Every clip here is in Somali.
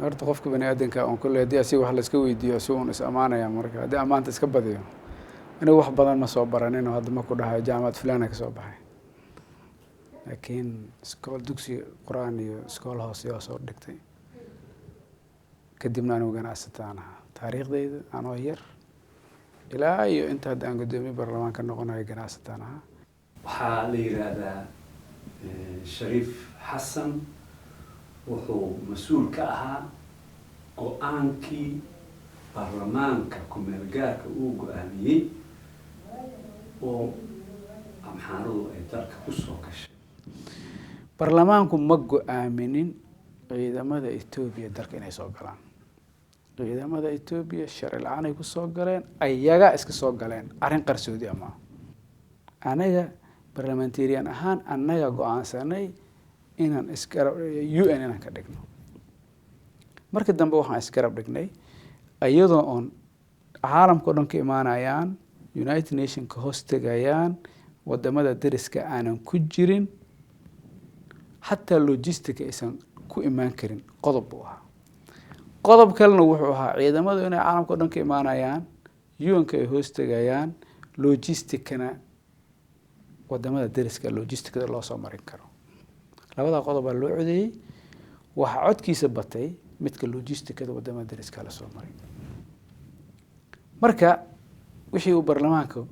Horta qofka bani aadanka on kolley haddii asiga wax laiska weydiiyo, asiga un is amaanaya. Marka haddii ammaanta iska badiyo, anigu wax badan ma soo baranin oo hadda ma ku dhahayo jaamacad fulana ka soo baxay, laakiin iskool, dugsi Qur-aan iyo iskool hoose waa soo dhigtay. Kadibna anigu ganacsataan ahaa. Taariikhdayda anoo yar ilaa iyo inta hadda aan guddoomiye baarlamaan ka noqonayo ganacsataan ahaa. Waxaa la yidhaahdaa Shariif Xasan wuxuu mas-uul ka ahaa go-aankii baarlamaanka ku-meel gaarka uu go-aamiyey oo Amxaaradu ay dalka kusoo gashay. Baarlamaanku ma go-aaminin ciidamada Etoobiya dalka inay soo galaan. Ciidamada Etoobiya sharci la-aan ay kusoo galeen, ayagaa iska soo galeen, arrin qarsoodi ama anaga parliamentarian ahaan annaga go-aansanay inaan isgarab UN inaan ka dhigno. Markii dambe waxaan isgarab dhignay iyadoo oon caalamka o dhan ka imaanayaan, United Nationka hoos tegayaan, wadamada deriska aanan ku jirin, xataa logistica aysan ku imaan karin. Qodob buu ahaa. Qodob kalena wuxuu ahaa ciidamadu inay caalamka o dhan ka imaanayaan, UN-ka ay hoos tegayaan, logisticana wadamada deriska logisticada loo soo marin karo. Labadaa qodob baa loo codeeyey. Waxaa codkiisa batay midka logisticada wadamada deriska lasoo maray. Marka wixii uu baarlamaanka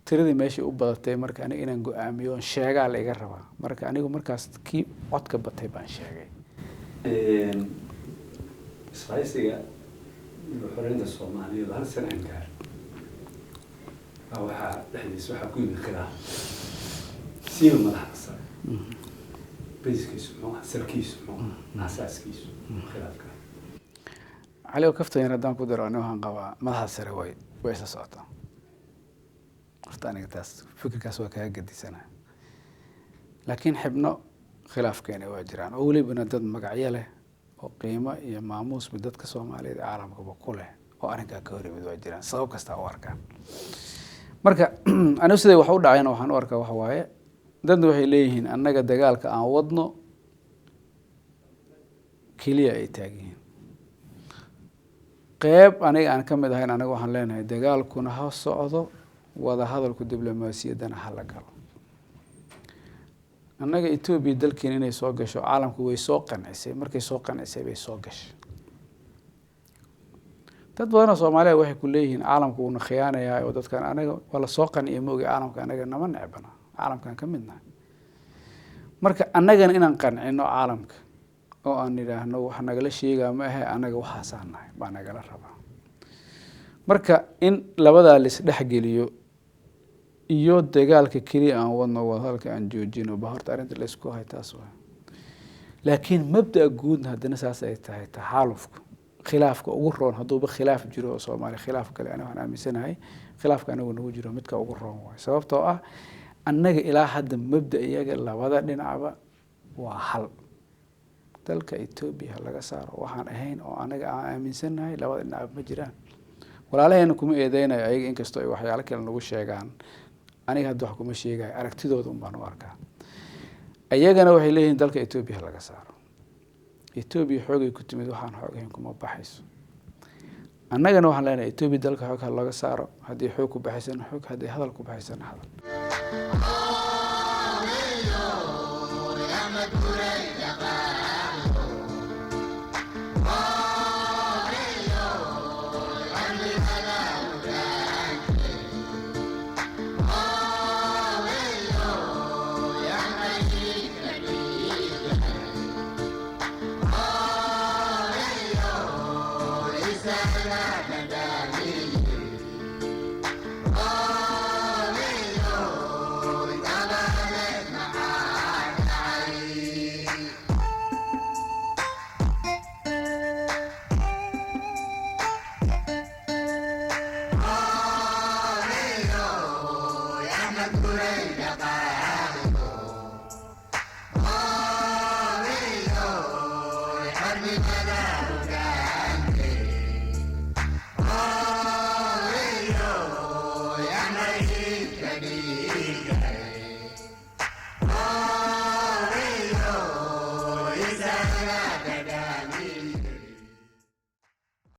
tiradii meeshii u badatay, marka aniga inaan go-aamiyo oon sheegaa la iga rabaa. Marka anigu markaas kii codka batay baan sheegay. Isbahaysiga Xoreynta Soomaaliyeed hal sana aan gaarin baa waxaa dhexdiisa waxaa ku yimid khilaaf siiba madaxda sare. Bayskiisu muxuu ahaa? Salkiisu muxuu ahaa? Asaaskiisu khilaafka? Cali oo kaftan yar haddaan ku daro, ani waxaan qabaa madaxda sare way isla socotaa. Horta aniga taas fikirkaas waa kaga gadisana, laakiin xibno khilaaf keenay waa jiraan, oo welibana dad magacyo leh oo qiimo iyo maamuusba dadka Soomaaliyeed ee caalamkaba ku leh oo arrinkaa ka hor yimid waa jiraan, sabab kastaa u arkaan. Marka anigu siday wax u dhacayna waxaan u arkaa waxa waaye, dadna waxay leeyihiin annaga dagaalka aan wadno keliya ay taagan yihiin. Qeyb aniga aan ka mid ahayn, aniga waxaan leenahay dagaalkuna ha socdo, wada hadalku diblomaasiyaddana ha la galo. Annaga Etoobiya dalkeena inay soo gasho caalamku way soo qancisay. Markay soo qancisay bay soo gashay. Dad badan oo Soomaaliya waxay ku leeyihiin caalamku wuuna khiyaanayaa oo dadkan anaga waa lasoo qanciya moogi, caalamka anaga nama necbana, caalamkaan ka mid nahay. Marka annagana inaan qancino caalamka oo aan nidhaahno wax nagala sheegaa ma ahe, annaga waxaasaan nahay baa nagala rabaa. Marka in labadaa laisdhexgeliyo iyo dagaalka keliya aan wadno, wadahadalka aan joojino, ba horta arrinta laysku hay taas waa. Laakiin mabda'a guudna haddana saas ay tahay, taxaalufku khilaafka ugu roon hadduuba khilaaf jiro oo Soomaaliya khilaaf kale, aniga waxaan aaminsanahay khilaafka anigu nagu jiro midka ugu roon waay, sababtoo ah annaga ilaa hadda mabda iyaga labada dhinacba waa hal: dalka Etoobiya ha laga saaro. Waxaan ahayn oo anaga aan aaminsannahay labada dhinacba ma jiraan. Walaalaheena kuma eedeynayo ayaga, inkastoo ay waxyaalo kale nagu sheegaan. Aniga hadda wax kuma sheegayo, aragtidooda un baan u arkaa. Iyagana waxay leeyihiin dalka Etoobiya ha laga saaro, Etoobiya xoogay ku timid, waxaan xoogahayn kuma baxayso. Annagana waxaan leenahay Etoobiya dalka xoog ha laga saaro, haddii xoog ku baxaysana xoog, haddii hadal ku baxaysana hadal.